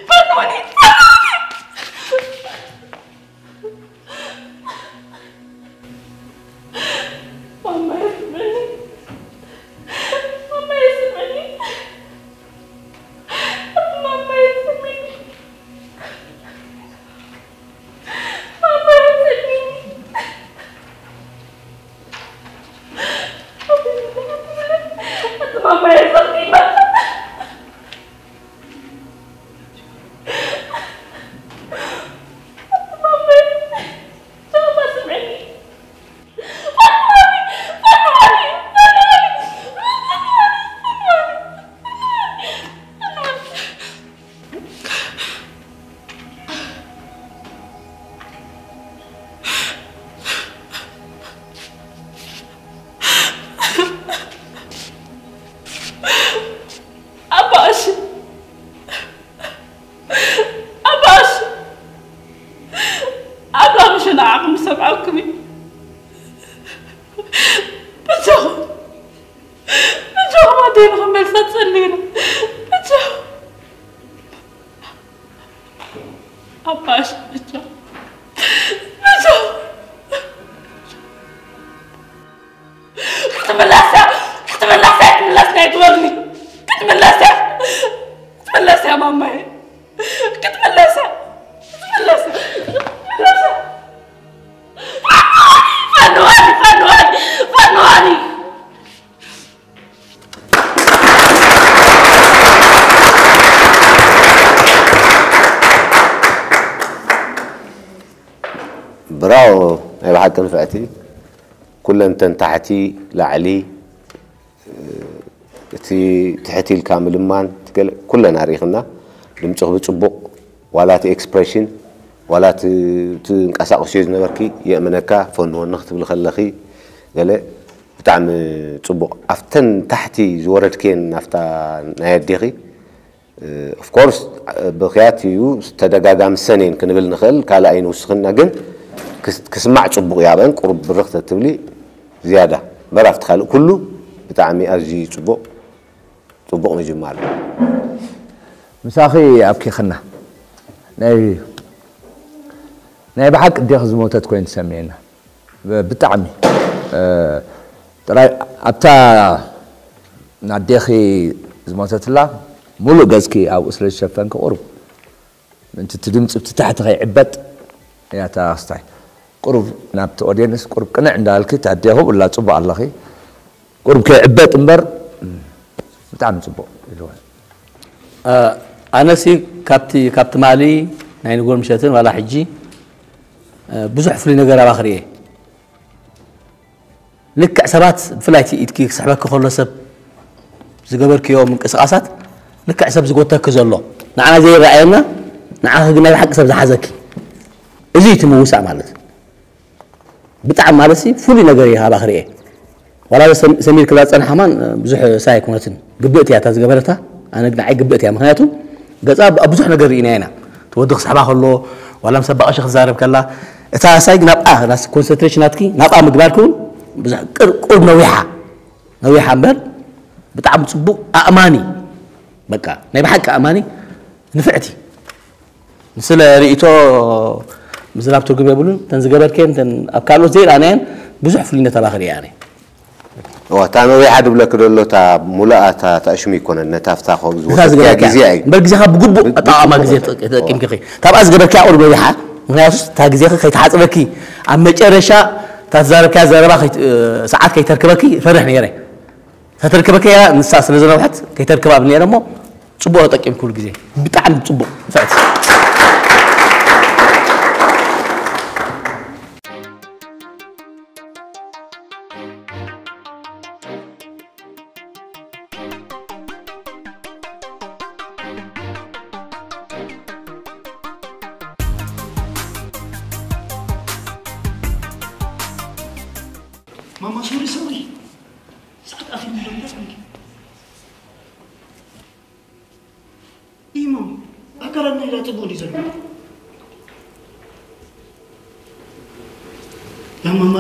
ፈንወኒ፣ ፈንወኒ። ማማይ ስምዕኒ። ማማይ ስምዕኒ። ማማይ ስምዕኒ። ማማይ ስምዕኒ። ማማይ ስምዕኒ። ኣባእሽ፣ ኣባእሽ፣ ኣምላኽ ምሽ ንዓኹም ዝሰምዓኩም እዩ። በጃኹም፣ በጃኹም ኣደይ ንኽመልሳ ጸልዩና። በጃኹም። ኣባሽ፣ በጃ፣ በጃ። ክትምለስ እያ፣ ክትምለስ እያ፣ ክትምለስ እያ፣ ይግበርኒ። ክትምለስ እያ፣ ክትምለስ እያ ማማዬ። ክትምለስ እያ፣ ክትምለስ እያ፣ ክትምለስ እያ። ፈንዋኒ፣ ፈንዋኒ፣ ፈንዋኒ። ብራቮ፣ ናይ ብሓቂ ንፍዕቲ። ኩለን ተን ታሕቲ ላዕሊ፣ እቲ ትሕቲ ኢልካ ምልማን፣ እቲ ገለ ኩለን ኣርኢኽና። ድምፅኺ ብፅቡቕ፣ ዋላ እቲ ኤክስፕሬሽን፣ ዋላ እቲ ትንቀሳቐስዮ ዝነበርኪ፣ የእምነካ፣ ፈንወኒ ክትብሊ ከለኺ፣ ገለ ብጣዕሚ ፅቡቕ። ኣብተን ታሕቲ ዝወረድክየን፣ ናፍታ ናይ ኣዴኺ፣ ኦፍኮርስ፣ ብኽያት እዩ፣ ተደጋጋሚ ሰኔን ክንብል ንኽእል፣ ካልእ ኣይንውስኽና፣ ግን ክስ-፣ ክስማዕ ጽቡቕ እዩ። ኣብአን ቁሩብ ብርኽ ተትብሊ ዝያዳ። እምበር ኣብቲ ካልእ ኩሉ ብጣዕሚ ኣዝዩ ጽቡቕ፣ ጽቡቕ ምጅማር። ምሳኺ ኣብኪኽና። ናይ ናይ ብሓቂ ኣዴኺ ዝሞተት ኮይኑ ተሰሚዕና። ብ-፣ ብጣዕሚ፣ እ፣ ጥራይ ኣብታ ኣዴኺ ዝሞተትላ ሙሉእ ገጽኪ ኣብኡ ስለ ዝሸፈንኪ ቁሩብ ምእንቲ እቲ ድምጺ ብቲ ታሕቲ ከይዕበጥ እያ እታ ክስታይ። ቁሩብ ናብቲ ኦድየንስ ቁሩብ ቅንዕ እንዳበልኪ፣ እቲ ኣዴኺ ብላ ጽቡቕ ኣለኺ። ቁሩብ ከይዕበጥ እምበር ብጣዕሚ ጽቡቕ ኢልዎ። ኣነሲ ካብቲ ካብ ትማሊ ናይ ንጎ ምሸትን ዋላ ሕጂ ብዙሕ ፍሉይ ነገር ኣባኺ ርእየ። ልክዕ ሰባት ብፍላይ እቲ ኢድኪ ክስሕበኪ ከሎ ሰብ ዝገበርክዮ ምንቅስቓሳት ልክዕ ሰብ ዝጎተኪ ዘሎ ንዓና ዘይረኣየና ንዓኺ ግን ናይ ብሓቂ ሰብ ዝሓዘኪ እዚ እዩ እቲ ምውሳእ ማለት። ብጣዕሚ ማለት ሲ ፍሉይ ነገር እዩ ሃባ ክርኤ ዋላ ሰሚር ክላ ዝፀንሓ ማን ብዙሕ ሳይ ኣይኮነትን ግብእቲ እያ እታ ዝገበረታ ኣነ ግን ንዓይ ግብእቲ እያ ምክንያቱ ገፃ ኣብ ብዙሕ ነገር ርኢና ኢና እቲ ወዲ ክስሕባ ከሎ ዋላ ምስ ኣባቐሸ ክትዛረብ ከላ እታ ሳይ ናብኣ ናስ ኮንሰንትሬሽን ናትኪ ናብኣ ምግባርኪ እውን ብዙሕ ቅር- ቁርብ ነዊሓ ነዊሓ እምበር ብጣዕሚ ፅቡቅ ኣእማኒ በቃ ናይ ብሓቂ ኣእማኒ ንፍዕቲ ስለ ርእይቶ ምዝራብ ትርጉም የብሉን። እተን ዝገበርክየን እተን ኣብ ካልኦት ዘይረኣናየን ብዙሕ ፍልይነት ኣባኺ ርእየ ኣነ። እዋ እታ ነዊሓ ድብለኪ ደሎ እታ ሙሉኣ እታ እታ እሽሙ ይኮነን ነታ ፍታ ኮ እታ ዝወሰድክያ ዝገበርክያ ግዜ እዩ። እምበር ግዜኻ ብግቡእ ብ- ኣጠቓቕማ ብግቡእ ግዜ ተጠ- ተጠቂምኪ ኢኺ። እታ ብኣ ዝገበርክያ ቁሩብ ነዊሓ ምክንያቱ እታ ግዜኺ ከይትሓፅበኪ ኣብ መጨረሻ እታ ትዛረብክያ ዘረባ ከይት- ሰዓት ከይተርክበኪ ይፈርሕ ነይረ። ተተርከበከያ ንሳ ስለ ዝረብሐት ከይተርክባ ብኒ ነረ እሞ ፅቡቅ ተጠቂምኩሉ ግዜ ብጣዕሚ ፅቡቅ ንፍዕቲ ማማ ሶሪ ሶሪ ሰዓት ኣፊት ምንዶ ምንዶ እንዲ ኢሞ ኣካላትና ኢላ ጽቡቅ ዲዘ ያማማ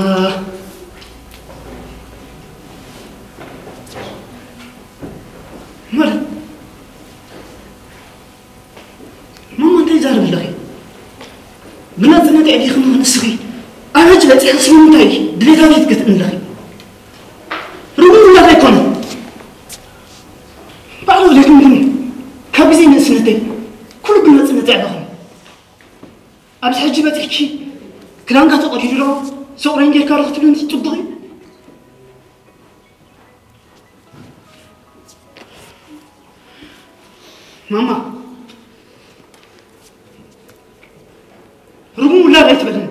ማለት ትዕሊኽኒ ንስኺ ኣብ ሕጂ በፂሕክስ ንምንታይ ድሌታተይ ትገትእኒ ኣለኺ? ርጉም እናት ኣይኮነን። ባዕሉ ድሌትኩም ግን ካብ ግዜ ንእስነተይ ኩሉ ግን መፅነት የዕበኹም። ኣብዚ ሕጂ በፂሕኪ ክዳንካ ተቐዲዱ ዶ ሰቑረኝ ጌርካ ዶ ክትብልኒ ትጥብቒ? ማማ፣ ርጉም ውላድ ኣይትበልኒ።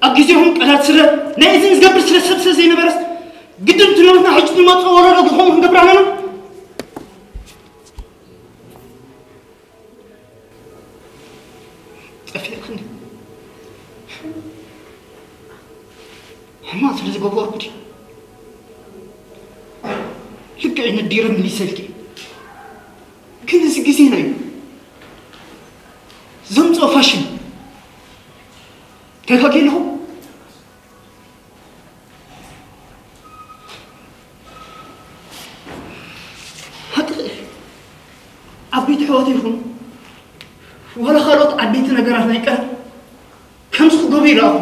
ኣብ ግዜኹም ቀዳድ ስረ ናይ እዝኒ ዝገብር ስለ ሰብ ስለ ዘይነበረስ ግድን ትነብርና ሕጂ ንመፅኦ ወረዶ ግኾም ክንገብር ኣለና። ጠፊእክኒ ሕማም ስለ ዝገበርኩ ድዩ? ልክዕ ነዲረ ምሊሰልኪ። ግን እዚ ግዜና እዩ ዘምፅኦ ፋሽን። ተጋጊ ኣለኹ። ሓቂ ዓበይቲ ኣሕዋት ይኹኑ ዋላ ካልኦት ዓበይቲ ነገራት ናይ ቀረብ ከምዚ ክገብሩ ይረኣኹ።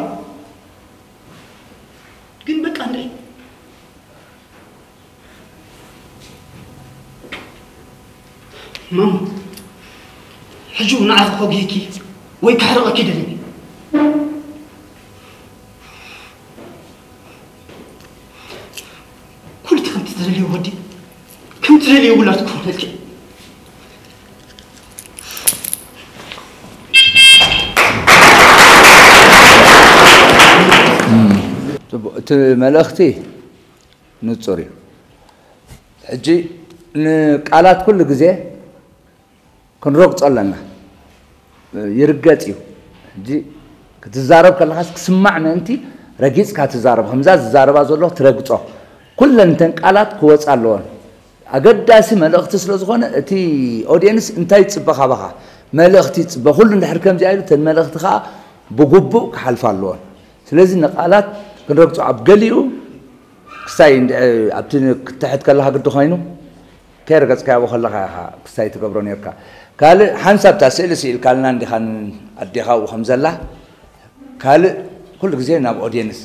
ግን በቃ እንድዒ ማማ፣ ሕጂ እውን ንዓኺ ከጉህየኪ ወይ ከሕርቐኪ ደልየ። ኩሉ እቲ ከምቲ ትደልዮ ወዲ፣ ከምቲ ትደልዮ ውላድ ክኾነልኪ። ጽቡቕ፣ እቲ መልእኽቲ ንጹር እዩ። ሕጂ ንቃላት ኩሉ ግዜ ክንረግጾ ኣለና። ይርገጽ እዩ። ሕጂ ክትዛረብ ከለኻስ ክስማዕ ምእንቲ ረጊጽካ ትዛረብ። ከምዛ ዝዛረባ ዘለኹ ትረግጾ። ኩለን እተን ቃላት ክወጻ ኣለወን። ኣገዳሲ መልእኽቲ ስለ ዝኾነ እቲ ኦድየንስ እንታይ ይጽበ ካባኻ? መልእኽቲ ይጽበ። ኩሉ እንድሕር ከምዚኣ ኢሉ እተን መልእኽቲ ከኣ ብግቡእ ክሓልፋ ኣለወን። ስለዚ ንቃላት ክንረግጾ ኣብ ገሊኡ ክሳይ እንድዒ ኣብቲ ክትሕት ከለኻ ግዲ ኮይኑ ከይረገጽካዮ ከለኻ ኢኻ ክሳይ ትገብሮ ነርካ። ካልእ ሓንሳብ እታ ስእሊ ስኢልካልና እንዲኻ ኣዴኻ ኣብኡ ከም ዘላ ካልእ ኩሉ ግዜ ናብ ኦድየንስ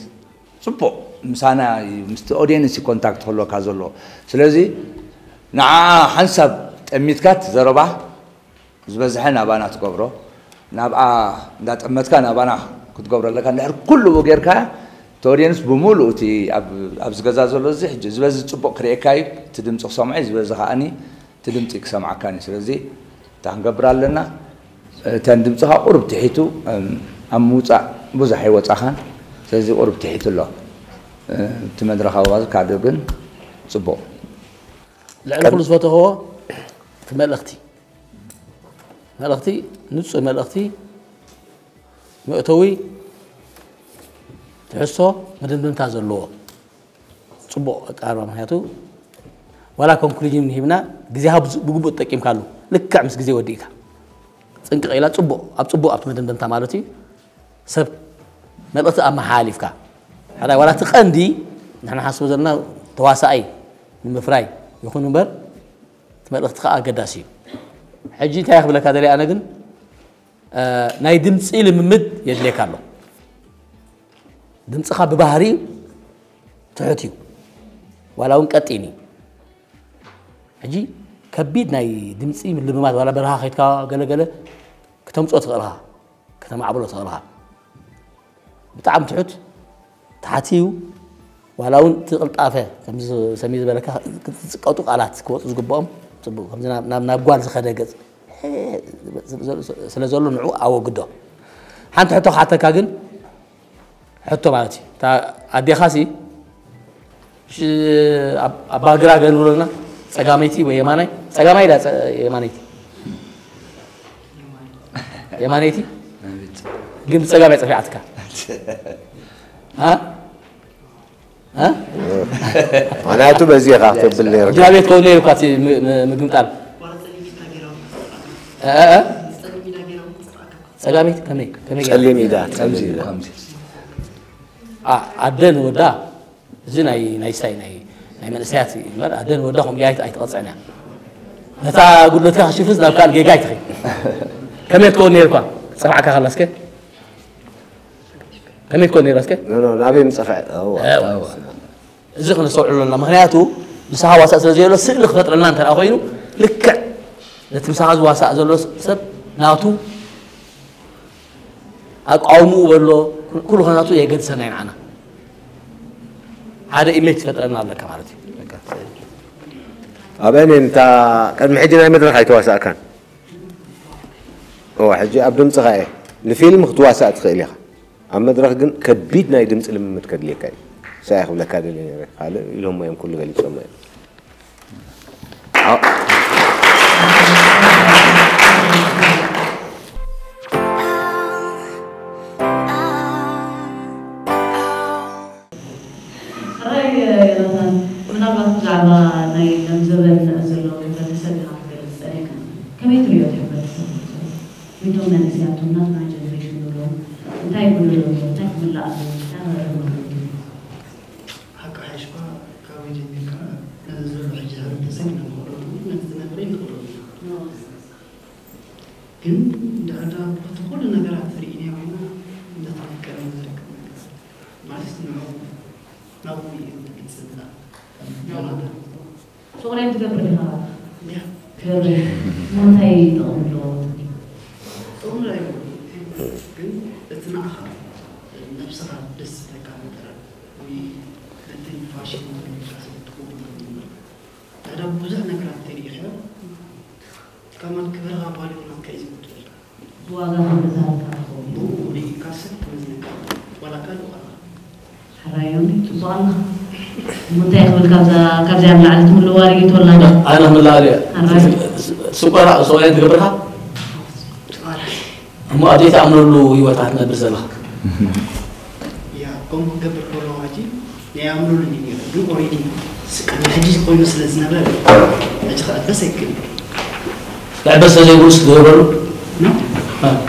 ጽቡቕ ምሳና እዩ ምስቲ ኦድየንስ እዩ ኮንታክት ክህልወካ ዘለዎ። ስለዚ ንዓኣ ሓንሳብ ጠሚትካ እቲ ዘረባ ዝበዝሐ ናባና ትገብሮ ናብኣ እንዳጠመትካ ናባና ክትገብሮ ኣለካ። እንድሕር ኩሉ ጌርካ እቲ ኦድየንስ ብሙሉእ እቲ ኣብዚ ገዛ ዘሎ እዚ ሕጂ ዝበዚ ጽቡቕ ክርእየካ እዩ እቲ ድምፂ ክሰምዖ እዩ ዝበዚ ከዓኒ እቲ ድምፂ ክሰምዓካን እዩ። ስለዚ እንታይ ክንገብር ኣለና? እተን ድምፅኻ ቁሩብ ትሒቱ ኣብ ምውፃእ ብዙሕ ኣይወፃኻን። ስለዚ ቁሩብ ትሒቱ ኣሎ እቲ መድረኽ ኣዋዝ ካልእ ግን ፅቡቕ። ልዕሊ ኩሉ ዝፈተኽዎ እቲ መልእኽቲ መልእኽቲ ንፁህ መልእኽቲ መእተዊ ትሕዝቶ መደምደምታ ዘለዎ ፅቡቕ ኣቀራርባ ምክንያቱ ዋላ ኮንክሉዥን ሂብና ግዜኻ ብግቡእ ተጠቂምካሉ ልክዕ ምስ ግዜ ወዲእካ ፅንቅቕ ኢላ ፅቡቕ ኣብ ፅቡቕ ኣብቲ መደምደምታ ማለት እዩ ሰብ መልእኽቲ ኣመሓላሊፍካ ሓዳይ ዋላ እቲ ቀንዲ ንሕና ሓስቦ ዘለና ተዋሳኣይ ንምፍራይ ይኹን እምበር እቲ መልእኽቲ ከዓ ኣገዳሲ እዩ ሕጂ እንታይ ክብለካ ደልየ ኣነ ግን ናይ ድምፂ ልምምድ የድልየካ ኣሎ ድምፅኻ ብባህሪኡ ትሑት እዩ ዋላ እውን ቀጢን እዩ ሕጂ ከቢድ ናይ ድምፂ ምልምማድ ዋላ በረኻ ከይድካ ገለገለ ክተምፅኦ ትኽእልኻ ከተማዕብሎ ትኽእልኻ ብጣዕሚ ትሑት ተሓትዩ ዋላ እውን እቲ ቅልጣፈ ከምዚ ሰሚ ዝበለካ ዝጥቀጡ ቃላት ክወፁ ዝግብኦም ፅቡቅ ከምዚ ናብ ጓል ዝኸደ ገፅ ስለ ዘሎ ንዑ ኣወግዶ ሓንቲ ሕቶ ክሓተካ ግን ሕቶ ማለት እዩ ኣዴኻ ሲ ኣባግራ ገንብሎና ፀጋመይቲ ወይ የማናይ ፀጋማይ ዳ የማነይቲ የማነይቲ ግን ብፀጋም እያ ፀፊዓትካ ምክንያቱ በዚ ኢኻ ክትብል ነይርካ ጅራቤት ከውን ነይሩ እኳ ምግምጣል ጸጋሚት ከመይ ከመይ ጸሊም ኢዳ ጸሊም ኢዳ ከምዚ ከምዚ ኣደ ንወዳ እዚ ናይ ናይ ሳይ ናይ ናይ መንእሰያት እዩ እምበር ኣደ ንወዳ ከምኡ ኣይት- ኣይትቐፅዕን እያ ነታ ጉድለትካ ክሽፍስ ናብ ካልእ ጌጋ ኣይትኸይድ ከመይ ትከውን ነይርኳ ፀፍዓካ ከላ እስከ ከመይ ትኮን ነይራ እስከ? ኖ፣ ኖ፣ ናበይ ምጸፍዐ? እዋ። እዋ። እዚ ክነስተውዕሎ ኣለና። ምኽንያቱ ምሳኻ ዋሳእ ስለ ዘየሎ ስእሊ ክፈጥረልና እንተ ደኣ ኮይኑ ልክዕ ነቲ ምሳኻ ዝዋሳእ ዘሎ ሰብ ናቱ ኣቃውምኡ በሎ ኩሉ ከናቱ የገድሰና እዩ ንዓና። ሓደ ኢሜጅ ትፈጥረልና ኣለካ ማለት እዩ። ኣብአን እንታ ቅድሚ ሕጂ ናይ መድረኽ ኣይተዋሳእካን። እዋ ሕጂ ኣብ ድምፅኻ እየ ንፊልም ክትዋሳእ ትኽእል ኢኻ። ኣብ መድረኽ ግን ከቢድ ናይ ድምፂ ልምምድ ከድልየካ እዩ። ሳይ ክብለካ ደልየ ነይረ ካልእ ኢሎሞ እዮም ኩሉ ገሊፆሞ እዮም። ሕራይ ዮናታን፣ ምናልባት ብዛዕባ ናይ ሎም ዘበን ዘሎ ሕብረተሰብ ኢኻ ክትገልጽ ጸኒሕካ። ከመይ ትርእዮ እቲ ሕብረተሰብ? ሚቶም መንእሰያት ናትና ጀነሬሽን ንብሎም እንታይ ይጎደሎም እንታይ ክምላእ ኣለዎ እንታይ ክረርም ኣለዎ? ሓቂ ሓይሽኳ ካበይ ጀሚርካ ነዚ ዘሎ ሕጂ ሕብረተሰብ ኢና ንኽእሎ ነቲ ዝነበረ ይንኽእሎ ኢና። ግን ድሕር ዳ በቲ ኩሉ ነገራት ርኢናዮ ኮይና ነቲ ናይ ቀደም ዝረክብ ነገር ማለት ንዑ ናብኡ እዩ ዝብል ዝብላ ዮናታን። ሱቕ ናይ ትገብር ዲኻ? ያ ትገብር። እንታይ ጥቕሚ ኣለዎ? ጥቕሚ ዶ ኣይብሉን ግን እቲ ንዓኻ ነብስኻ ደስ ዝብለካ ነገር ወይ ነቲ ፋሽን ዝብለካ ስለ ትኸውን ትኸውን እምበር ድሕር ዳ ብዙሕ ነገራት ተሪኢኻዮ ከማን ክበርኻ ባልዮ ናትካ እዩ ዝምድበልካ። ብዋጋ ከም ተዛረብካ ትኸውን። ብኡ ርኢካ ሰብ ክመዝነካ ዋላ ካልእ ዋላ ሓራዮም ጽቡቕ ኣለኻ። እሞ እንታይ ክብል ካብዛ ካብዚኣ ንላዕሊ ትምልዋ ርኢቶ ኣላ ዶ? ኣነ ክምላእ እየ። ኣራይ። ስቆራ ሰውያን ትገብርካ እሞ ኣብ ዘይተኣምነሉ ህይወት ትነብር ዘለኻ። ያ ከምኡ ክገብር ከለኹ ሕጂ ናይ ኣምነሉ እዩ ነይሩ ግን ኦሬዲ ቅድሚ ሕጂ ኮይኑ ስለ ዝነበረ ሕጂ ክዕበስ ኣይክእል ክዕበስ ስለዘይብሉስ ትገብረሉ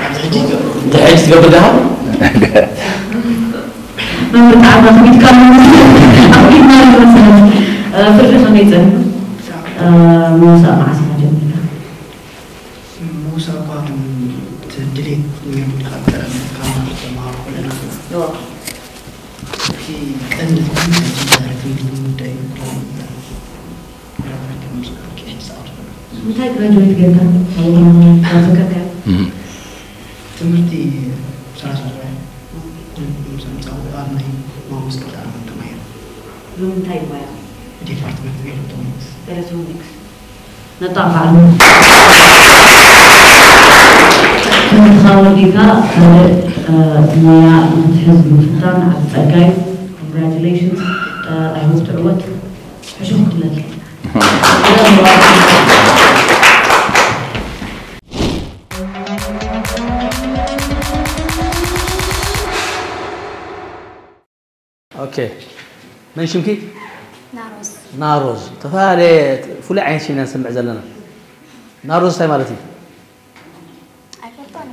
ኣብዚ ሕጂ ይገብር ድሕጂ ትገብር ደኻ መምህር ጣዕማ ከቢድካ ኣሎ። ኣብ ፊልም ማለት መሰለኝ። እ፣ ፍርዲ ከመይ ጸኒሑ? እ፣ ምውሳእ መዓስ ኢኻ ጀሚርካ? ምውሳእ እኳ ግን እቲ ድሌት ነይሩ ዲኻ ቀደም ካብ ተምሃሮ ከለና እወ። እቲ ቀንዲ ዝኾነ ናይ ተምሃሮ ትምህርቲ ጉዳይ እዩ። እንታይ ግራጁዌት ጌርካ? ኣብ ዘከርካዮ? ትምህርቲ ሰላሳ ሰብዓ ኩሉ ሰምፃ ኣብ ናይ ማሙስ ክልተ ዓመት ተማሂረ ብምንታይ ሞያ? ዲፓርትመንት ኤሌክትሮኒክስ ኤሌክትሮኒክስ ነጣፋዕሉ ትምህርትኻ ወዲእካ ካልእ ሞያ ንክትሕዝ ምፍታን ዓቢ ጸጋ እዩ። Congratulations. I hope ትዕወት። ሕሹኽ ክትብለኒ። ኦኬ መን ሽምኪ? ናሮዝ ናሮዝ ተፈላለየ ፍሉይ ዓይነት ሽም ኢና ንሰምዕ ዘለና። ናሮዝ እንታይ ማለት እዩ? ኣይፈልጦን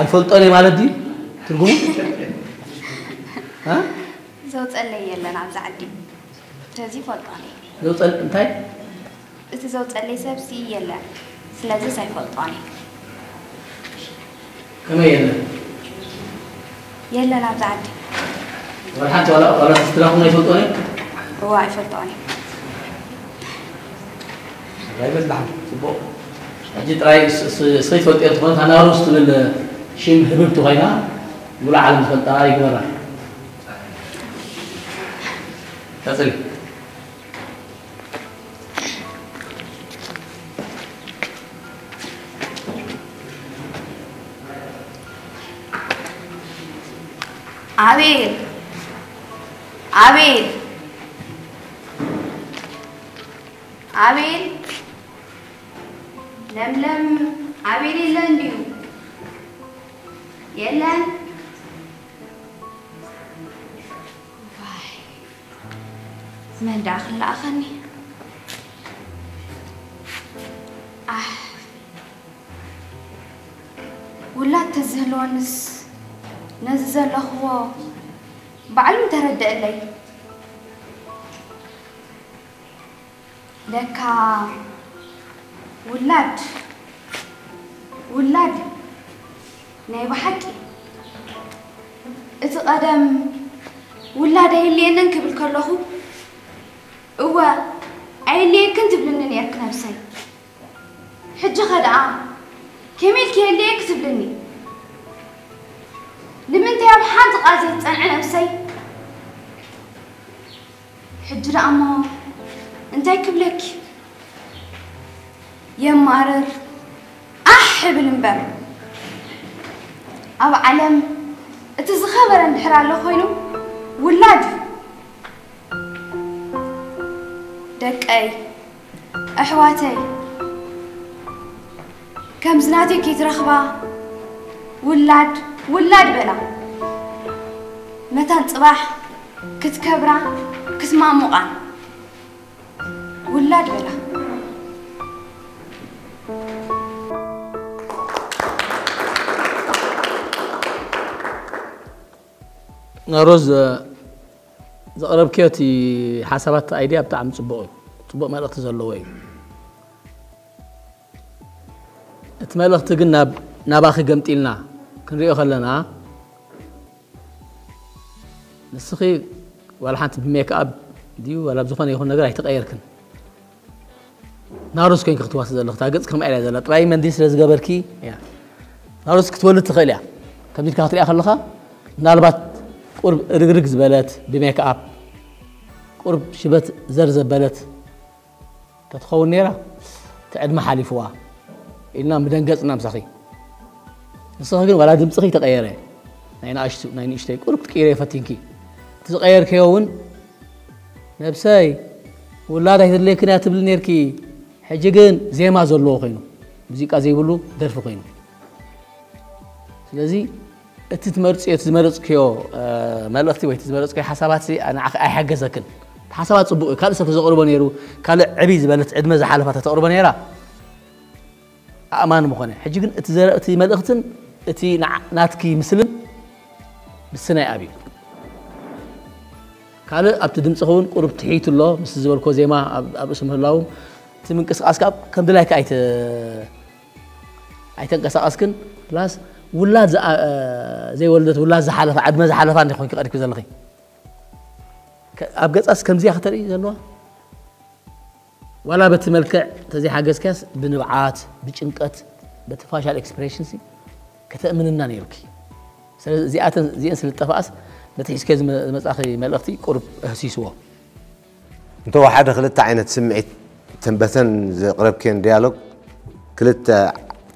ኣይፈልጦን እየ ማለት ድዩ ትርጉሙ? እ? ዘውፀለይ የለን ኣብዚ ዓዲ ስለዚ ይፈልጦን እየ ዘውፀል እንታይ? እቲ ዘውፀለይ ሰብሲ የለን ስለዚስ ኣይፈልጦን እየ ከመይ የለን? የለን ኣብዚ ዓዲ ወላ ሓንቲ ዋላ ዋላ ስድራኹም ኣይፈልጦን እየ? እዋ ኣይፈልጦን እየ ኣይበላሕ ጽቡቕ ሕጂ ጥራይ ስኸይ ትፈልጥዮ ትኾን ታናሩ ስትብል ሽም ህብብቲ ኮይና ሙሉ ዓለም ዝፈልጣ ይግበራ ቀጽሊ ኣቤል ኣቤል ኣቤል ለምለም ኣቤል የለን ድዩ የለን ዋይ መን ደኣ ክለኣኸኒ ኣሕ ውላድ ተዝህልወንስ ነዚ ዘለኽዎ ባዕሉ ምተረደእለይ ለካ ውላድ ውላድ ናይ ብሓቂ እቲ ቀደም ውላድ ኣይልየንን ክብል ከለኹ፣ እወ ኣይልየክን ትብልኒ ነርክ ነብሰይ። ሕጂ ኸ ደኣ ከመይ ኢልክ የልየክ ትብልኒ? ንምንታይ ኣብ ሓንቲ ቃል ዘይትጸንዒ ነብሰይ? ሕጂ ደኣ እሞ እንታይ ክብለኪ? የማርር ኣሕ እብል እምበር፣ ኣብ ዓለም እቲ ዝኸበረ እንድሕር ኣሎ ኮይኑ ውላድ እዩ። ደቀይ፣ ኣሕዋተይ፣ ከምዚ ናተይ ከይትረኽባ ውላድ ውላድ በላ። መታን ጽባሕ ክትከብራ ክትማሙቓን ውላድ በላ። ሮዝ፣ ዘቕረብክዮ እቲ ሓሳባት፣ ኣይድያ ብጣዕሚ ጽቡቕ እዩ። ጽቡቕ መልእኽቲ ዘለዎ እዩ። እቲ መልእኽቲ ግን ናብ ናባኺ ገምጢልና ክንሪኦ ከለና፣ ንስኺ ዋላ ሓንቲ ብሜክኣፕ ድዩ ዋላ ብዝኾነ ይኹን ነገር ኣይተቐየርክን። ናሩስ ኮይንኪ ክትዋሲ ዘለኺ፣ እታ ገጽ ከምኣ ኢላ ዘላ ጥራይ መንዲል ስለ ዝገበርኪ እያ። ናሩስ ክትወልድ ትኽእል እያ። ከምዚ ኢልካ ክትሪኣ ከለኻ፣ ምናልባት ቁርብ እርግርግ ዝበለት ብሜክኣፕ፣ ቁርብ ሽበት ዘር ዘበለት ተትኸውን ነይራ፣ እቲ ዕድመ ሓሊፍዋ ኢልና ምደንገጽና ምሳኺ። ንስኺ ግን ዋላ ድምጽኺ ተቐየረ። ናይ ንኣሽቱ ናይ ንእሽተይ ቁርብ ክትቅይረዮ ፈቲንኪ። እቲ ዝቐየርክዮ እውን፣ ነብሰይ፣ ውላድ ኣይተድልየክን እያ ትብሊ ነርኪ። ሕጂ ግን ዜማ ዘለዎ ኮይኑ፣ ሙዚቃ ዘይብሉ ደርፊ ኮይኑ። ስለዚ እቲ ትመርጽዮ፣ እቲ ዝመረጽክዮ፣ እ፣ መልእኽቲ ወይ እቲ ዝመረጽክዮ ሓሳባት ሲ ንዓኺ ኣይሓገዘክን። እቲ ሓሳባት ጽቡቕ እዩ። ካልእ ሰብ ተዘቕርቦ ነይሩ፣ ካልእ ዕብይ ዝበለት ዕድመ ዝሓለፋ ተተቕርቦ ነይራ፣ ኣእማን ምኾነ። ሕጂ ግን እቲ ዘረ-፣ እቲ መልእኽትን እቲ ንዓ-፣ ናትኪ ምስልን ምስናይ ኣብዩ። ካልእ ኣብቲ ድምጽኺ እውን ቁሩብ ትሒቱ ኣሎ፣ ምስ ዝበልኮ ዜማ ኣብ፣ ኣብ ርእሲ ምህላዉ፣ እቲ ምንቅስቓስካ ኣብ ከም ድላይካ ኣይተ-፣ ኣይተንቀሳቐስክን። ፕላስ ውላድ ዝኣ-፣ ዘይወለደት፣ ውላድ ዝሓለፋ፣ ዕድመ ዝሓለፋ እንዲኺ ኮይንኪ ቀሪብኪ ዘለኺ። ከ-፣ ኣብ ገጻስ ከምዚያ ከተርኢ ዘለዋ? ዋላ በቲ መልክዕ ተዘይሓገዝካያስ ብንብዓት፣ ብጭንቀት፣ በቲ ፋሻል ኤክስፕሬሽን ሲ ከተእምንና ነይሩኪ። ስለዚ እዚኣተን፣ እዚአን ስለ ዝጠፋኣስ ነቲ ሒዝክዮ ዝመ-፣ ዝመጻኺ መልእኽቲ ቁሩብ እህሲስዎ። እንተወሓደ ክልተ ዓይነት ስምዒት፣ እተን በተን ዘቕረብክየን ዲያሎግ ክልተ፣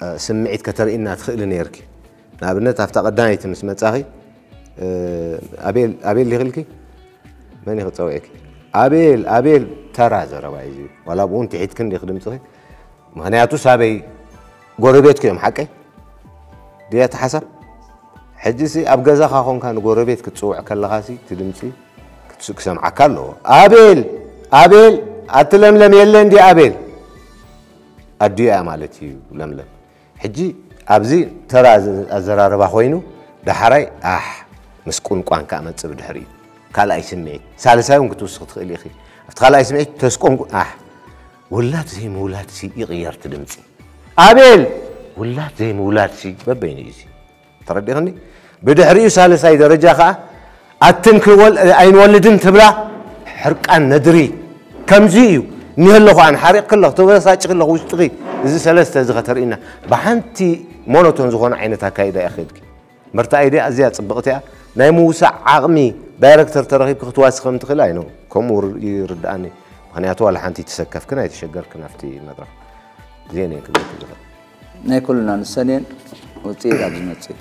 እ፣ ስምዒት ከተርእይና ትኽእሊ ነይርኪ። ንኣብነት ኣብታ ቀዳመይቲ ምስ መጻኺ፣ እ፣ ኣቤል፣ ኣቤል ዲኺ ኢልኪ? መን ኢኺ ጸዊዕኪ? ኣቤል፣ ኣቤል፣ ተራ ዘረባ እዩ እዚ። ዋላ ብኡ እንቲሒትኪ እንዲኺ ድምጽኺ። ምኽንያቱ ሳበይ ጎረቤትኩ እዮም፣ ሓቀይ ድያ እቲ ሓሳብ? ሕጂ ሲ ኣብ ገዛኻ ኾንካ ንጎረቤት ክትጽውዕ ከለኻ ሲ እቲ ድምጺ ክትስ-፣ ክሰምዓካ ኣለዎ። ኣቤል፣ ኣቤል፣ ኣቲ ለምለም የለን ድያ ኣቤል? ኣዲኡ እያ ማለት እዩ ለምለም። ሕጂ ኣብዚ ተራ ኣዘ-፣ ኣዘራርባ ኮይኑ፣ ዳሕራይ ኣሕ ምስ ቁንቋን ክመጽእ ብድሕሪኡ። ካልኣይ ስምዒት፣ ሳልሳይ እውን ክትውስኺ ትኽእሊ ኢኺ። ኣብቲ ካልኣይ ስምዒት ተስቆንቁ-፣ ኣሕ፣ ውላድ ዘይምውላድ ሲ ይቕየር እቲ ድምጺ። ኣቤል፣ ውላድ ዘይምውላድ ሲ በበይኑ እዩ እዚ። ተረዲእኽኒ? ብድሕሪኡ ሳልሳይ ደረጃ ኸኣ ኣትን ክወል-፣ ኣይንወልድን ትብላ ሕርቃን ነድሪ። ከምዚ እዩ። እኒሀ ኣለኹ ኣነ ሓሪቕኪ ኣለኹ፣ ተበሳጭኺ ኣለኹ ውሽጥኺ። እዚ ሰለስተ እዚ ከተርእይና ብሓንቲ ሞኖቶን ዝኾነ ዓይነት ኣካይዳ እያ ከይድኪ። መርትኣይ ድያ? ኣዝያ ጽብቕቲ እያ። ናይ ምውሳእ ዓቕሚ ዳይረክተር ተረኺብኪ ክትዋሲ ከም ትኽእሊ ኣይኖ። ከምኡ ር-፣ ይርድኣኒ። ምኽንያቱ ዋላ ሓንቲ ኣይተሰከፍክን ኣይተሸገርክን ኣብቲ መድረኽ። እዚአን እየን ክብለኪ ዝኽእል። ናይ ኩልና ንሰን እየን ውፅኢት ኣብ ዝመፅእ።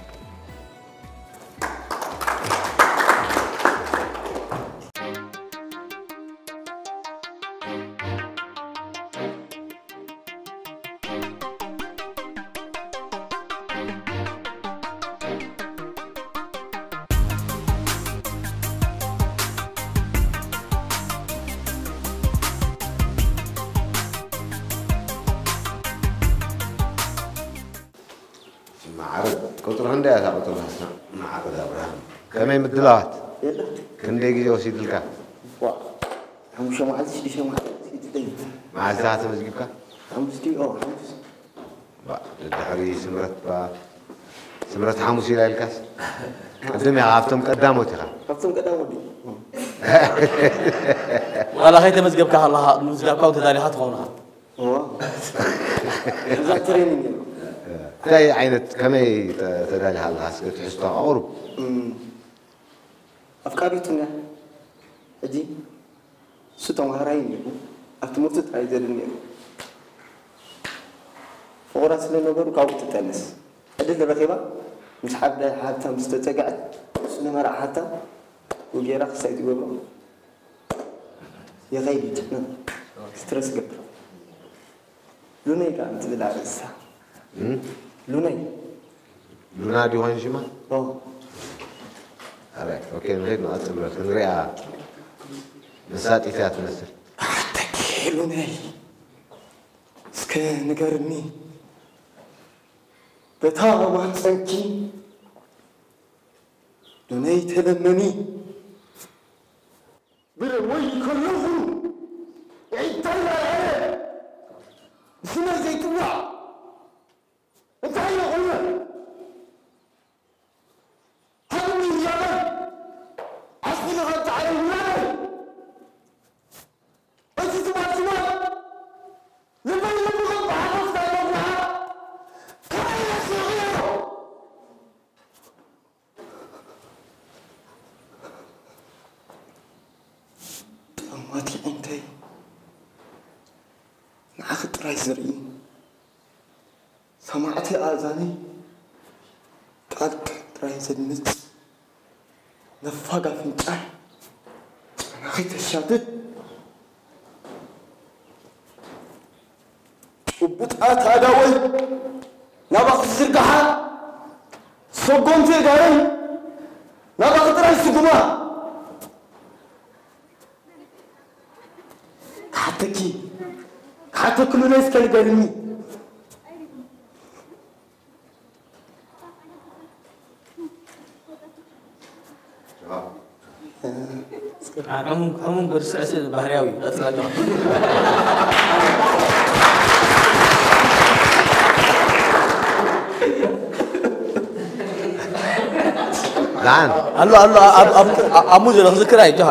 ማዕረ ቁፅሪ ክንደይ እያ እታ ቁፅሪ ናትና? ማዕረ ኣብርሃም። ከመይ ምድላዋት? የለን። ክንደይ ግዜ ወሲድልካ? ዋ፣ ሓሙሽተ መዓልቲ፣ ሽዱሽተ መዓልቲ ወሲድለይ። መዓልቲ ኢኻ ተመዝጊብካ? ሓሙስቲ፣ ኦ፣ ሓሙስ። ባ፣ ድሕሪ ስምረት ባ፣ ትምህርቲ ሓሙስ ኢላ ኢልካስ ቅድም ኢኻ፣ ካብቶም ቀዳሞት ኢኻ። ካብቶም ቀዳሞት ድዩ? ዋላ ከይተመዝገብካ ከለኻ ምዝጋብካ እውን ተዳሊኻ ትኸውን ኢኻ። እዋ። እዛ ትሬኒንግ እያ። እንታይ ዓይነት፣ ከመይ ተ- ተዳሊኻ ኣለኻ? እስከ ትሕዝቶ ኣቕርብ። እም፣ ኣፍቃሪቱን እያ። ሕጂ እሱ ተምሃራይ ነይሩ፣ ኣብ ትምህርቱ ጥራይ ዘድል ነይሩ። ፍቑራት ስለ ነበሩ ካብኡ ትጠንስ። ዕድል ረኺባ፣ ምስ ሓደ ሃብታም ዝተጸግዐት፣ እሱ ንመርዓ ሓታ፣ ወጌራ ክሳይ ትገብሮ። የኸይድ ይጭነን። ስትረስ ገብር። ሉነይ ከኣ እንትብል ኣርእስታ። እም? ሉነይ። ሉና ድዩ ኮይኑ ሽማ? ኦ፣ ኣራይት፣ ኦኬ፣ ንኸይድ ንቐጽል በል። ክንሪኣ መሳጢት እያ ትመስል። ኣተኪ ሉነይ። እስከ ንገርኒ። በታ ማህጸንኪ ሉነይ ተለመኒ። ብረ ወይ ከለኹ እንታይ ላዕለ ብስመይ ዘይጽዋዕ እንታይ ይኾነ? ሃብኒ ውላደይ ዓስቢ ንኸብቲ ዓለም ውላደይ እቲ ዝባን ዝባን ልበይ ልብኹም ብሓጎስ ናይ መብርሃ ካባይ ነሲቑ ጠማቲ ዒንተይ ንዓኺ ጥራይ ዝርኢ ሰማዕቲ ኣእዛነይ ቃልኪ ጥራይ ዘድምጽ ነፋግ ኣፍንጫይ ጨናኺ ተሻትት ጭቡጣት ኣእዳወይ ናባኺ ዝዝርግሓ ሰጎምቲ ኣእጋረይ ናባኺ ጥራይ ዝስጉማ ክሓተኪ ክሓተኪ ሉነይ እስከ ንገርኒ ሕሙም ሕሙም ብርስዕሲ ባህርያዊ እዩ። ቀጽል ኣለኹ። ደሓን ኣሎ ኣሎ ኣብ ኣብ ኣብ ሙዝ ክዝክር ኣይጆኻ።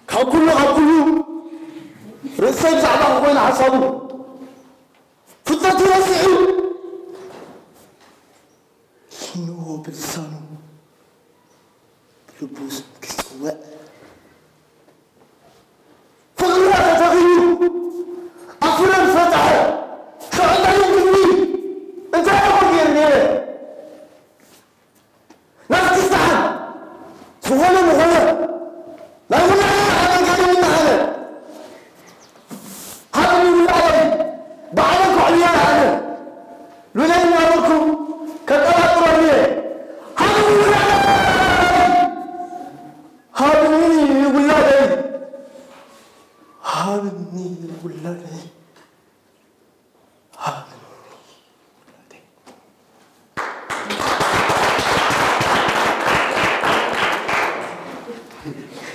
ካብ ኩሉ ካብ ኩሉ ርእሰይ ብዛዕባኺ ኮይኑ ሓሳቡ ፍልጠቱ ረሲዑ ስምዕዎ ብልሳኑ ብልቡ ስምኪ ዝጸውዕ ፍቕርና ተተኺሉ ኣብ ፍረ ዝፈጠሐ ሽዑ እንታይ እዩ ግድኒ እንታይ ይኾን ነይሩ ነይረ ናትኪ ዝደሓን ዝኾነ ምኾነ ናይ ውላደይ ኣገልጋሊ እናሃለ ሃብኒ ውላደይ ባዕለ ክዕልዮ ኣነ ሉለይ እናበልኩ ከጠራጥሮ እየ ሃብኒ ውላደይ ሃብኒ ውላደይ ሃብኒ ውላደይ ሃብኒ ውላደይ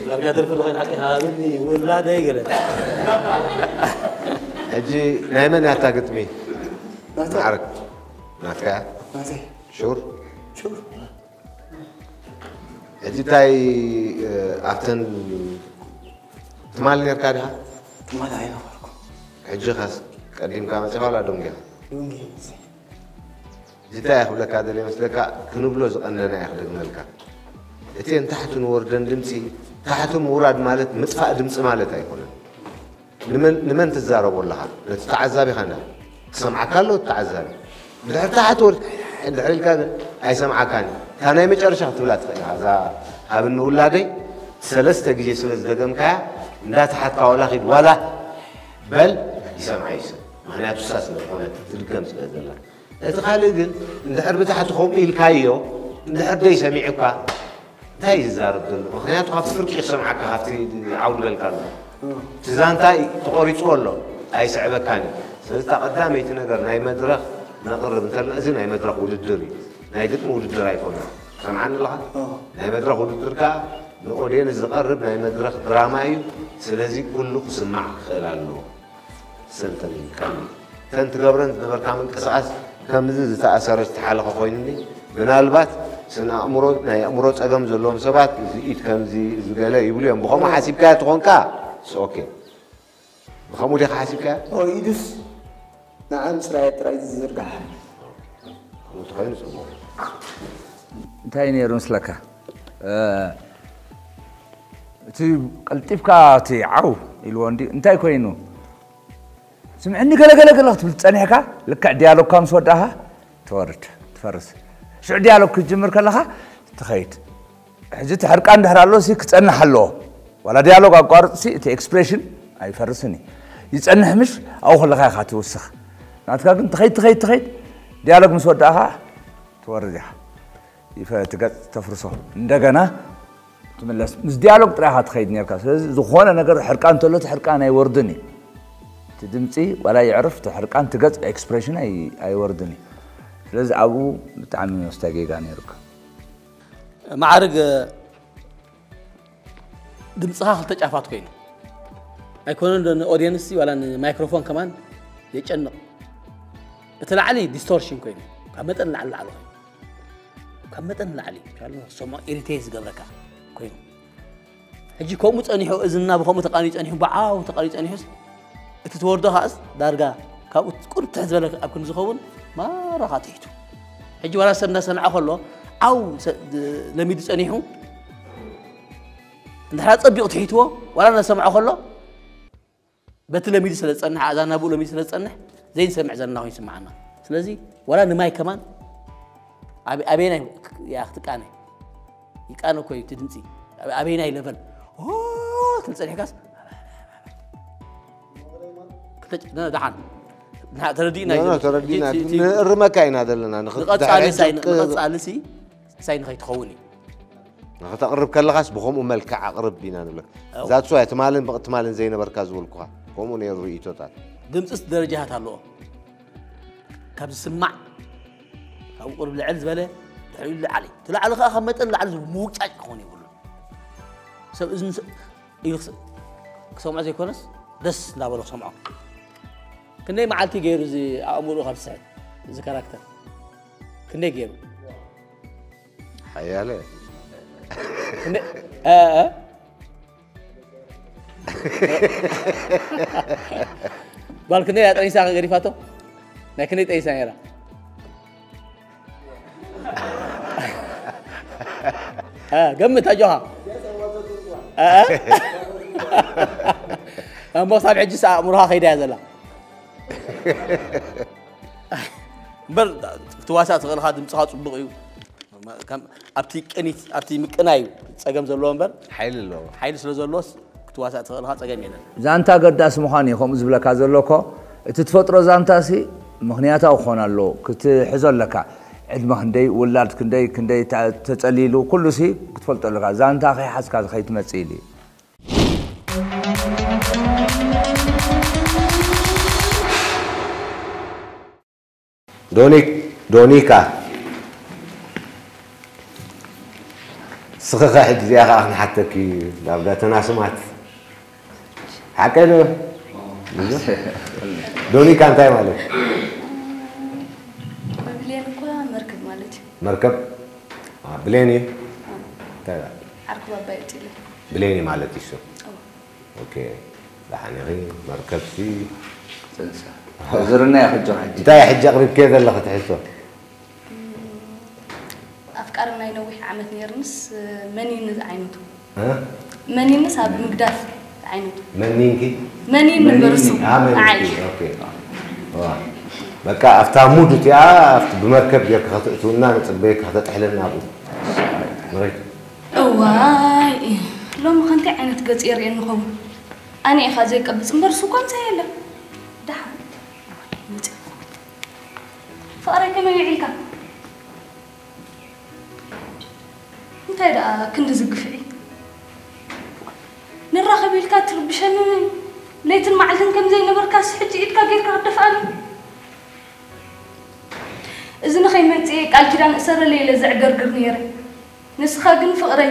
ዳርጋ ደርፊ ዝኾነ ሓቂ ሃብኒ ውላደይ ገለ ሕጂ ናይ መን እያ እታ ግጥሚ? ናታ ማዕረግ ናትካ እያ? ናተይ ሹር? ሹር ሕጂ እንታይ ኣብተን ትማል ነርካ ዲኻ? ትማል ኣይነበርኩ ሕጂ ኸስ ቀዲምካ መፂኻ ዋላ ደንጊኻ? ሎንጊ እንታይ እየ ክብለካ ደልየ መስለካ? ክንብሎ ዝቐነና እየ ክደግመልካ። እተን ታሕቲ ንወርደን ድምፂ፣ ታሕቲ ምውራድ ማለት ምጥፋእ ድምፂ ማለት ኣይኮነን። ንመን ንመን ትዛረቦ ኣለኻ? ነቲ ተዓዛቢ ኸና ክሰምዓካ ኣለዎ ተዓዛቢ። ድሕሪ ታሕቲ ወርድ ድሕሪ ኢልካ ግን ኣይሰምዓካን እዩ። እታ ናይ መጨረሻ ክትብላ ትኽእል ኢኻ። እዛ ሃብኒ ውላደይ ሰለስተ ግዜ ስለ ዝደገምካያ እንዳተሓትካ ዋላ ኺድ ዋላ በል ይሰምዓ እዩ ሰብ። ምኽንያቱ እሳ ስለ ዝኾነት ትድገም ስለ ዘላ። እቲ ካልእ ግን እንድሕር ብታሕቲ ከምኡ ኢልካዮ እንድሕር ደይ ሰሚዑካ እንታይ እዩ ዝዛረብ ዘሎ? ምኽንያቱ ካብቲ ፍርቂ ክሰምዓካ ካብቲ ዓውዲ በልካ ኣሎ። እቲ ዛንታ ተቖሪፅዎ ኣሎ፣ ኣይስዕበካን እዩ። ስለዚ እታ ቀዳመይቲ ነገር ናይ መድረኽ ነቕርብ እንተለና፣ እዚ ናይ መድረኽ ውድድር እዩ፣ ናይ ግጥሚ ውድድር ኣይኮነን። ሰምዓኒ ኣለኻ? ናይ መድረኽ ውድድር ከዓ ንኦድየንስ ዝቐርብ ናይ መድረኽ ድራማ እዩ። ስለዚ ኩሉ ክስማዕ ክኽእል ኣለዎ። ሰልጠን ኢልካ እተን ትገብረን ዝነበርካ ምንቅስቃስ ከምዚ ዝተኣሰረ ዝተሓለኸ ኮይኑኒ። ምናልባት ስነ ኣእምሮ፣ ናይ ኣእምሮ ጸገም ዘለዎም ሰባት እዚ ኢድ ከምዚ፣ እዚ ገለ ይብሉ እዮም። ብኸምኡ ሓሲብካዮ ትኾንካ፣ it's okay። ብኸምኡ ዲኻ ሓሲብካዮ? ኦ፣ ኢዱስ ንዓ ምስራየ ጥራይ ዝዝርጋሕ። ከምኡ ተኾይኑ ጽቡቕ። እንታይ ነይሩ ምስለካ? እ፣ እቲ ቀልጢፍካ እቲ ዓው ኢልዎ እንዲ እንታይ ኮይኑ? ስምዕኒ ገለ ገለ ገለ ክትብል ጸኒሕካ፣ ልክዕ ዲያሎግካ ምስ ወዳእኻ ትወርድ፣ ትፈርስ። ሽዑ ዲያሎግ ክትጅምር ከለኻ ትኸይድ። ሕጂ እቲ ሕርቃን እንድሕር ኣሎ ሲ ክጸንሕ ኣለዎ። ዋላ ዲያሎግ ኣቋርጽ ሲ እቲ ኤክስፕሬሽን ኣይፈርስን እዩ። ይጸንሕ ምሽ ኣብኡ ከለኻ ኢኻ ትውስኽ። ናትካ ግን ትኸይድ ትኸይድ ትኸይድ ዲያሎግ ምስ ወዳእኻ ትወርድ ኢኻ። ይፈ-፣ እቲ ገጽ ተፍርሶ። እንደገና ትምለስ። ምስ ዲያሎግ ጥራይ ኢኻ ትኸይድ ኔርካ። ስለዚ ዝኾነ ነገር ሕርቃን እንተሎ እቲ ሕርቃን ኣይወርድን እዩ። እቲ ድምጺ ዋላ የዕርፍ፣ እቲ ሕርቃን፣ እቲ ገጽ ኤክስፕሬሽን ኣይ-፣ ኣይወርድን እዩ። ስለዚ ኣብኡ ብጣዕሚ መስተ ጌጋ ነይሩካ። ማዕርግ ድምፅኻ ክልተ ጫፋት ኮይኑ ኣይኮነን ዶ ንኦድየንስ ዋላ ንማይክሮፎን ከማን የጨንቕ። እቲ ላዕሊ ዲስቶርሽን ኮይኑ ካብ መጠን ላዕሊ ላዕሊ ኮይኑ ካብ መጠን ላዕሊ ካልእ ሰሞ ኢሪቴት ዝገብረካ ኮይኑ ሕጂ ከምኡ ጸኒሑ እዝና ብከምኡ ተቃንዩ ጸኒሑ ብዓው ተቃንዩ ጸኒሑስ እቲ ትወርዶ ከኣስ ዳርጋ ካብኡ ቁርብ ትሕት ዝበለ ኣብ ክንዲ ዝኸውን ማራኻ ትሒቱ ሕጂ ዋላ ሰብ እንዳሰምዐ ከሎ ዓው ሰ- ድ- ለሚዱ ጸኒሑ እንድሕራ ጸቢቑ ትሒትዎ ዋላ እናሰምዖ ከሎ በቲ ለሚዱ ስለ ዝጸንሕ ኣእዛና ብኡ ለሚዱ ስለ ዝጸንሕ ዘይንሰምዕ ዘለና ኮይኑ ይስምዓና ስለዚ ዋላ ንማይ ከማን ኣበ- ኣበየናይ እያ ክትቃነ ይቃነ እኮ እዩ እቲ ድምፂ ኣበ- ኣበየናይ ለቨል ኦ ትብል ጸኒሕካስ ክልተ ጨ- ነ- ደሓን ንሓ- ተረዲእና እዩ ዘሎ። ተረዲእና እቲ- እቲ- እቲ- ንእርመካ ኢና ዘለና ንኽ- ንቐጻሊ ድሕሪ ሳይ- ዕጥቂ- ንቐጻሊ ሲ ሳይ ንኸይትኸውን እዩ ንኽተቕርብ ከለኻስ ብኸምኡ መልክዕ ኣቕርብ ኢና ንብለካ እዛ ትስዋይ ትማልን ብቕትማልን ዘይነበርካ ዝበልኩኻ ከምኡ ነይሩ ርእይቶታት ድምፅስ ደረጃታት ኣለዎ ካብ ዝስማዕ ካብኡ ቁርብ ልዕል ዝበለ ድሕሪኡ ልዓሊ እቲ ላዕሊ ከዓ ካብ መጠን ላዕሊ ምውጫጭ ክኸውን የብሉን ሰብ እዝኒ ኢሉ ክሰምዖ ዘይኮነስ ደስ እንዳበሎ ክሰምዖ ክንደይ መዓልቲ ገይሩ እዚ ኣእምሮ ካብ ዝስሕት እዚ ካራክተር ክንደይ ገይሩ ሓያለ ጓል ክንደይ እያ ጠኒሳ ገዲፋቶ ናይ ክንደይ ጠኒሳ ነራ ገምት ኣጆኻ እሞ ክሳብ ሕጂ ኣእምሮኻ ከይዳ እያ ዘላ እምበር ክትዋሳእ ትኽእልኻ ድምፅኻ ፅቡቕ እዩ ኣብቲ ቅኒት ኣብቲ ምቅናይ ፀገም ዘለዎ እምበር ሓይሊ ኣለዎ ሓይሊ ስለ ዘለዎስ ክትዋሳእ ትኽእልኻ ፀገም የለን ዛንታ ገዳሲ ምዃን እዩ ከምኡ ዝብለካ ዘሎ እኮ እቲ ትፈጥሮ ዛንታ ሲ ምኽንያታዊ ክኾን ኣለዎ ክትሕዞ ኣለካ ዕድመ ክንደይ ውላድ ክንደይ ክንደይ ተፀሊሉ ኩሉ ሲ ክትፈልጦ ኣለካ ዛንታ ከይሓዝካ ከይትመፅእ ኢሉ እዩ ዶኒክ ዶኒካ ስኽኸ ሕጂ እዚኣ ከዓ ክንሓተኪ ዳርጋ ተናስማት ሓቀ ዶ ዶኒካ እንታይ ማለት ብብሌን እኳ መርከብ ማለት እዩ መርከብ ብሌን እዩ እንታይ ዓርኩ ባባይ እፅለ ብሌን እዩ ማለት እዩ ኦኬ ደሓን ኢኺ መርከብሲ ዝርና ሕጂ እንታይ ሕጂ ኣቕሪብከዮ ዘለኺ ትሕዝቶ ኣፍቃሪ ናይ ነዊሕ ዓመት ነይርንስ መኒን ዝዓይነቱ መኒንስ ኣብ ምግዳፍ ዝዓይነቱ መኒንኪ መኒን ንበርሱ በቃ ኣብታ ሙድ እቲኣ ብመርከብ ጌርካ ከተእትውና ንፅበየካ ከተጥሕለና ኣብኡ ንኸይድ እዋይ ሎሚ ከንታይ ዓይነት ገፅ የርእየኒ ኸውን ኣነ ኢኻ ዘይቀብፅ እምበር እሱ እኳ ምሳይ የለን ደሓን መፅእ ፍቕረይ ከመይ ውዒልካ እንታይ ደኣ ክንዲ ዝግፍዒ ተኸቢልካ ትርብሸኒ፣ ለይትን መዓልትን ከም ዘይነበርካስ ሕጂ ኢድካ ጌርካ ክትደፍኣኒ? እዚ ንኸይመጽእ ቃል ኪዳን እሰረለይ ኢለ ዘዕገርግር ነይረ። ንስኻ ግን ፍቕረይ፣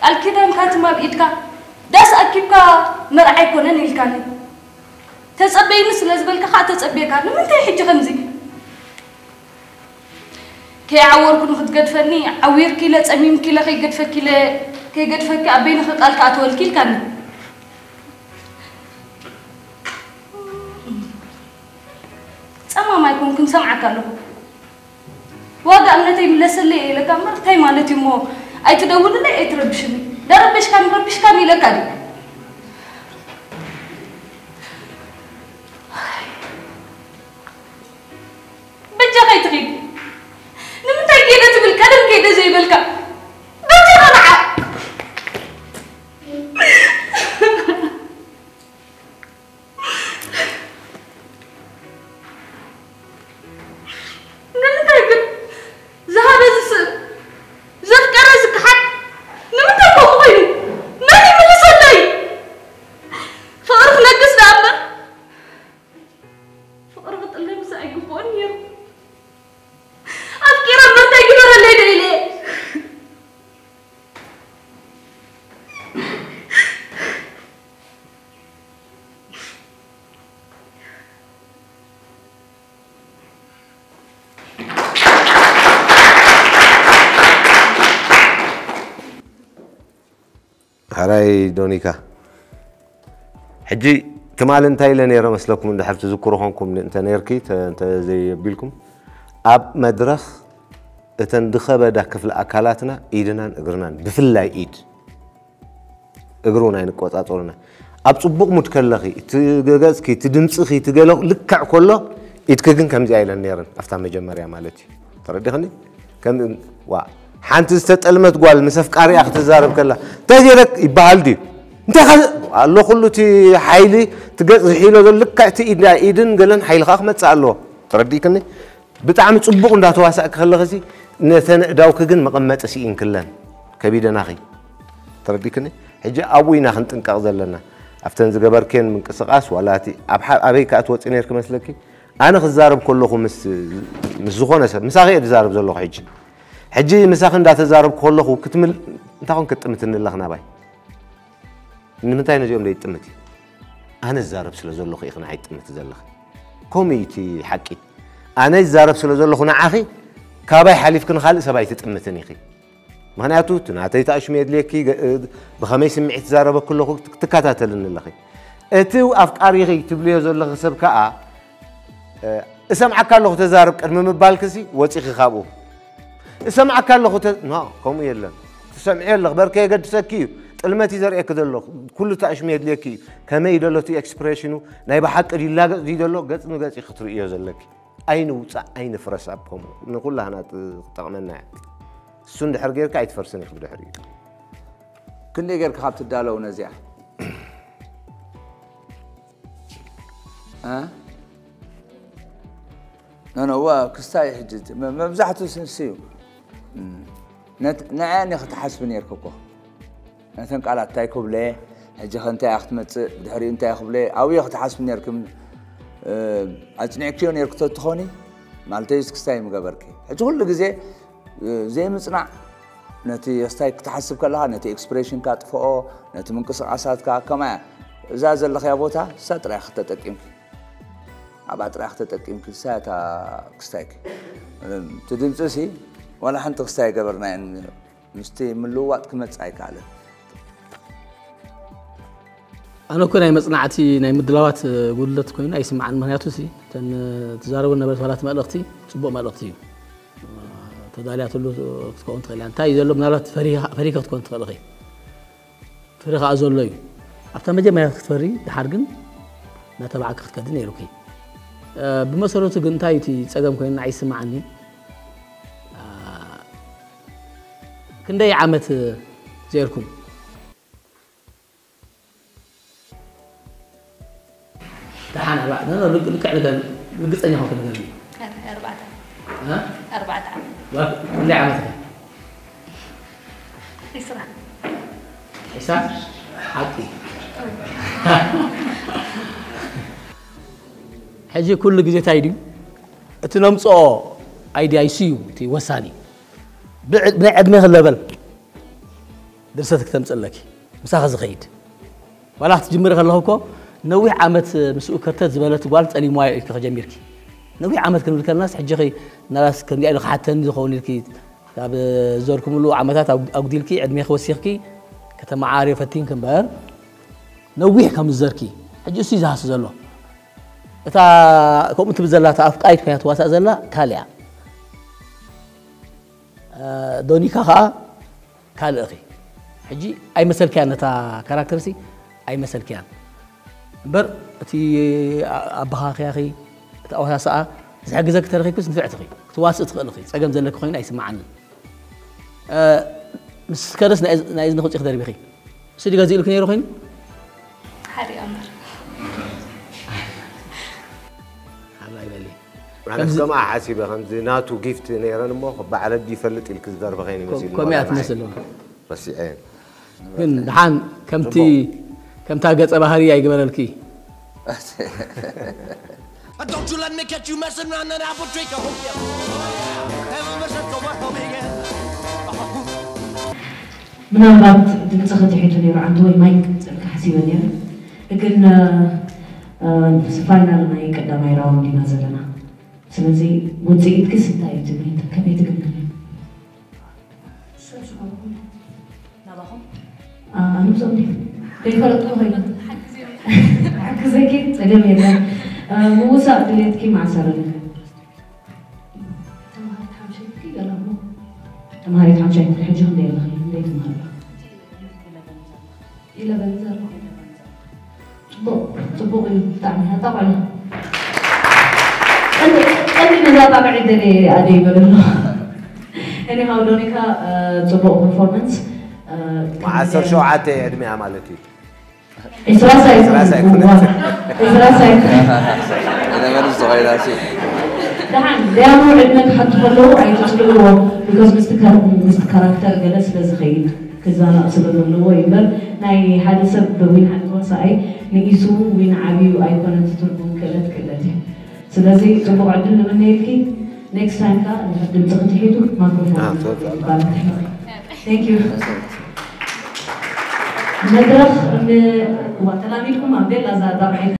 ቃል ኪዳንካ ትም ኣብ ኢድካ፣ ዳስ ኣኪብካ መርዓ ኣይኮነን ኢልካኒ። ተጸበይኒ ስለ ዝበልካ ኸኣ ተጸብየካ። ንምንታይ ሕጂ ከምዚ? ከይዓወርኩ ንኽትገድፈኒ፣ ዓዊርኪ ኢለ፣ ጸሚምኪ ኢለ፣ ከይገድፈኪ ኢለ፣ ከይገድፈኪ ኣብ በይንኺ ቃል ክኣትወልኪ ኢልካኒ። ጸማም ኣይኮንኩን፣ ሰምዓካ ኣለኹ። ዋጋ እምነተይ ምለሰለይ ኢለካ እምበር፣ እንታይ ማለት እዩ እሞ? ኣይትደውልለይ፣ ኣይትረብሽኒ። ደረበሽካን ረብሽካን ኢለካ ድዩ? በጃኻ ኣይትኺድ። ንምንታይ ከይደ ትብል? ቀደም ከይደ ዘይበልካ። በጃኻ ንዓ። ንምንታይ ግን ዝሃበ ዝስእ፣ ዘፍቀረ ዝከሓድ? ንምንታይ ከምኡ ኮይኑ? መን ይምልሰለይ? ፍቕሪ ክነግስ ደኣ እምበር፣ ፍቕሪ ክጥለ ምስ ኣይግብኦን ነይሩ። ኣፍቂረ እምበር እንታይ ግበረለይ ዶ ኢለ? ሕራይ ዶኒካ። ሕጂ ትማሊ እንታይ ኢለ ነይረ መስለኩም? እንድሕር ትዝክሩ ኾንኩም እንተ ነይርኪ፣ ተ- እንተ ዘየቢልኩም፣ ኣብ መድረኽ እተን ዝኸበዳ ክፍሊ ኣካላትና ኢድናን እግርናን፣ ብፍላይ ኢድ፣ እግሪ እውን ኣይንቆጻጸሩና። ኣብ ጽቡቕ ሙድ ከለኺ፣ እቲ ገጽኪ፣ እቲ ድምጽኺ፣ እቲ ገለ ልክዕ ከሎ፣ ኢድኪ ግን ከምዚኣ ኢለን ነይረን፣ ኣብታ መጀመርያ ማለት እዩ። ተረዲኽኒ? ከም ዋ ሓንቲ ዝተጠልመት ጓል ምስ ኣፍቃሪኣ ክትዛረብ ከላ እንታይ ገይረክ ይበሃል ድዩ? እንታይ ካ ኣሎ ኩሉ እቲ ሓይሊ እቲ ገጽ ዝሒሎ ዘሎ ልክዕ እቲ ኢድ ኢድን ገለን ሓይሊ ከዓ ክመጽእ ኣለዎ። ተረዲእክኒ? ብጣዕሚ ጽቡቕ እንዳተዋሳእክ ከለኽሲ ነተን እዳውክ ግን መቐመጢ ስኢንክለን ከቢደናኺ። ተረዲእክኒ? ሕጂ ኣብኡ ኢና ክንጥንቀቕ ዘለና። ኣብተን ዝገበርክየን ምንቅስቓስ ዋላ እቲ ኣብ ሓ- ኣበይ ከኣ ትወጺ ነርኪ መስለኪ? ኣነ ክዛረብ ከለኹ ምስ ምስ ዝኾነ ሰብ ምሳኺ እየ ዝዛረብ ዘለኹ ሕጂ ሕጂ ምሳኺ እንዳተዛረብኩ ከለኹ ክትምል እንታይ ኮን ክትጥምትኒ ኣለኽ ናባይ ንምንታይ ነዚኦም ደይ ትጥምቲ ኣነ ዝዛረብ ስለ ዘለኹ ኢኺ ንዓይ ትጥምቲ ዘለኺ ከምኡ እዩ እቲ ሓቂ ኣነ ዝዛረብ ስለ ዘለኹ ንዓኺ ካባይ ሓሊፍኪ ንኻልእ ሰብ ኣይትጥምትን ኢኺ ምኽንያቱ እቲ ናተይ ተኣሽሙ የድልየኪ ብኸመይ ስምዒት ትዛረበኪ ኣለኹ ትከታተልኒ ኣለኺ እቲ ኣፍቃሪኺ ትብልዮ ዘለኺ ሰብ ከኣ እሰምዓካ ኣለኹ ተዛረብ ቅድሚ ምባልክሲ ወጺኺ ካብኡ እሰምዓካ ኣለኹ ተ no ከምኡ የለን ትሰምዕዮ ኣለኺ በርከ የገድሰኪ እዩ ጥልመት እዩ ዘርእየኪ ዘሎ ኩሉ ተኣሽሙ የድልየኪ እዩ ከመይ እዩ ዘሎ እቲ expression ኡ ናይ ብሓቂ ድዩ ይላገጽ ድዩ ዘሎ ገጽ ንገጽ እዩ ክትርእዮ ዘለኪ ኣይንውጻእ ኣይንፍረስ ኣብ ከምኡ ንኩላህና ትጠቕመና እያ እሱ እንድሕር ጌርካ ኣይትፈርስን ኢኺ ብድሕሪኡ ክንደይ ጌርካ ካብ ትዳለው ነዚኣ እ ኖ ኖ እዋ ክስታይ ሕጂ እቲ መ- መብዛሕትኡ ስንሲ እዩ ነት- ንዐን እየ ክትሓስቢ ነርክ እኮ ነተን ቃላት እንታይ ክብለ ሕጂ ከ እንታይ እያ ክትመፅእ ብድሕሪኡ እንታይ ክብለ ኣብዮ ክትሓስቢ ነርክም እ፣ ኣፅኒዕክዮ ነርክ ተትኾኒ ማለተይ ክስታይ ምገበርክ ሕጂ ኩሉ ግዜ ዘይምጽናዕ ነቲ ስታይ ክትሓስብ ከለኻ ነቲ ኤክስፕሬሽንካ ጥፍኦ ነቲ ምንቅስቃሳትካ ከማያ እዛ ዘለኽያ ቦታ እሳ ጥራይ ክተጠቂምኪ ኣብኣ ጥራይ ክተጠቂምኪ እሳ እታ ክስታይኪ እቲ ድምፂ ሲ ዋላ ሓንቲ ክስታይ ኣይገበርናየን ምስቲ ምልውዋጥ ክመጽእ ኣይከኣልን ኣነ እኮ ናይ መፅናዕቲ ናይ ምድላዋት ጉድለት ኮይኑ ኣይስምዓን ምክንያቱ ሲ እተን ትዛረቡ ነበረት ዋላት መልእክቲ ፅቡቅ መልእክቲ እዩ ተዳልያትሉ ክትከውን ትኽእል እያ እንታይ እዩ ዘሎ ምናልባት ፈሪካ ክትከውን ትኽእል ኢኺ ፍሪ ከዓ ዘሎ እዩ ኣብታ መጀመርያ ክትፈሪ ድሓር ግን እናተባዕኪ ክትከዲ ነይሩኪ ብመሰረቱ ግን እንታይ እቲ ፀገም ኮይኑ ንዓይ ይስምዓኒ ክንደይ ዓመት ዜርኩም ደሓን ኣርባዕተ ኖ ኖ ልክዕ ነገር ርግፀኛ ኮንክ ነገር ኣርባዕተ እ? ኣርባዕተ ዓመት ዋ- ክንደይ ዓመት ኢኻ ዒስራ ዒሳ ሓቂ ሕጂ ኩሉ ግዜ እንታይ ድዩ እቲ ነምፅኦ ኣይድያ ይስዩ እቲ ወሳኒ። ብዕ- ብናይ ዕድሜኺ ለበል ድርሰት ክተምፅእ ኣለኪ። ምሳኺ ዝኸይድ ዋላ ክትጅምሪ ከለኹ እኮ ነዊሕ ዓመት ምስኡ ከርተት ዝበለት ጓል ፀሊምዋ ኢልኪ ከጀሚርኪ። ነዊሕ ዓመት ክንብል ከለናስ ሕጂ ኸ ናባስ ከምዚኣ ኢሉ ክሓተኒ ዝኸውን ኢልኪ ካብ ዘርኩምሉ ዓመታት ኣጉዲልኪ ዕድሜ ክወሲኽኪ ከተመዓርዮ ፈቲንኪ እምበር ነዊሕ ከም ዝዘርኪ። ሕጂ እሱ ዝሃሱ ዘሎ እታ ከምኡ ትብል ዘላ እታ ኣፍቃሪት ኮይና ትዋሳእ ዘላ ካልያ ዶኒካ ከዓ ካልእ ኺ። ሕጂ ኣይመሰልክያን ነታ ካራክተር ሲ ኣይመሰልክያን እምበር እቲ ኣበኻኽያኺ እቲ ኣወሳስኣ ዝሕግዘኪ ተረኺብክስ ንፍዕቲ ኺ ክትዋስእ ትኽእል ኺ። ፀገም ዘለኪ ኮይኑ ኣይስምዓንን። ምስ ከደስ ናይ እዝኒ ክውፅኢኺ ደርቢኺ። እሱ ድዩ ገዚእልኪ ነይሩ ኮይኑ? ሓሪኣ እምበር። ሓራይ በሊ። ኣነስ ከምኣ ሓሲበ ከምዚ ናቱ ጊፍት ነይረን እሞ በዓል ኣዲ ይፈልጥ ኢልኪ ዝደርበኸይን ይመስል ከምያ ትመስል። ረሲዐ። ግን ደሓን ከምቲ ከምታ ገጸ ባህሪ ኣይግበረልኪ። Don't you let me catch you messing around and I will drink a whole year. Never miss a word from me. ምናልባት ድምፅኺ ትሒቱ ነይሩ ዓንዲ ወይ ማይክ ክምፅእልካ ሓሲበ ነይረ ግን ፋይናል ናይ ቀዳማይ ራውንድ ኢና ዘለና ስለዚ ውፅኢትክስ እንታይ እዩ ትብል ከመይ ትግምግም ናባኹም ኣምዞም ዘይፈለጥኩ ኮይኑ ሓግዘኪ ፀገም የለን ምውሳእ ድሌትኪ ማዕሰረኒ ተምሃሪት ሓምሻይ ክፍሊ ገለ እሞ ተምሃሪት ሓምሻይ ክፍሊ ሕጂ ክንደይ ኣለኺ ክንደይ ትምሃሪ ኣለኺ ኢለቨን ዘሎ ፅቡቕ ፅቡቕ እዩ ብጣዕሚ ኣጣቕዕሎ ቀንዲ ነዛ ጣቕዒት ደልየ ኣደ ይበለሎ እኔ ሃው ዶኒካ ፅቡቕ ፐርፎርመንስ ዓሰርተ ሸውዓተ ዕድሚኣ ማለት እዩ ዒስራ ሳይት ዒስራ ሳይት ዒስራ ሳይት ኢለቨን ዝኾይና ሲ ደሓን ደያኑ ዕድመ ክሓቱ ከለዉ ኣይተፅልእዎ because ምስቲ ካራክተር ገለ ስለ ዝኸይድ ክዛናቕ ስለ ዘለዎ እዩ እምበር ናይ ሓደ ሰብ ወይ ሓደ ተዋሳኣይ ንኢሱ ወይ ንዓብዩ ኣይኮነን እቲ ትርጉም ክእለት ክእለት እዩ ስለዚ ፅቡቕ ዕድል ንምነየልኪ next time ከ እንድሕር ድምፂ ክትሒቱ ማይክሮፎን ይባላል ትሕመቂ thank you መድረኽ ዋ ተላሚድኩም ኣብ ቤላ እዛ ጣቕዒት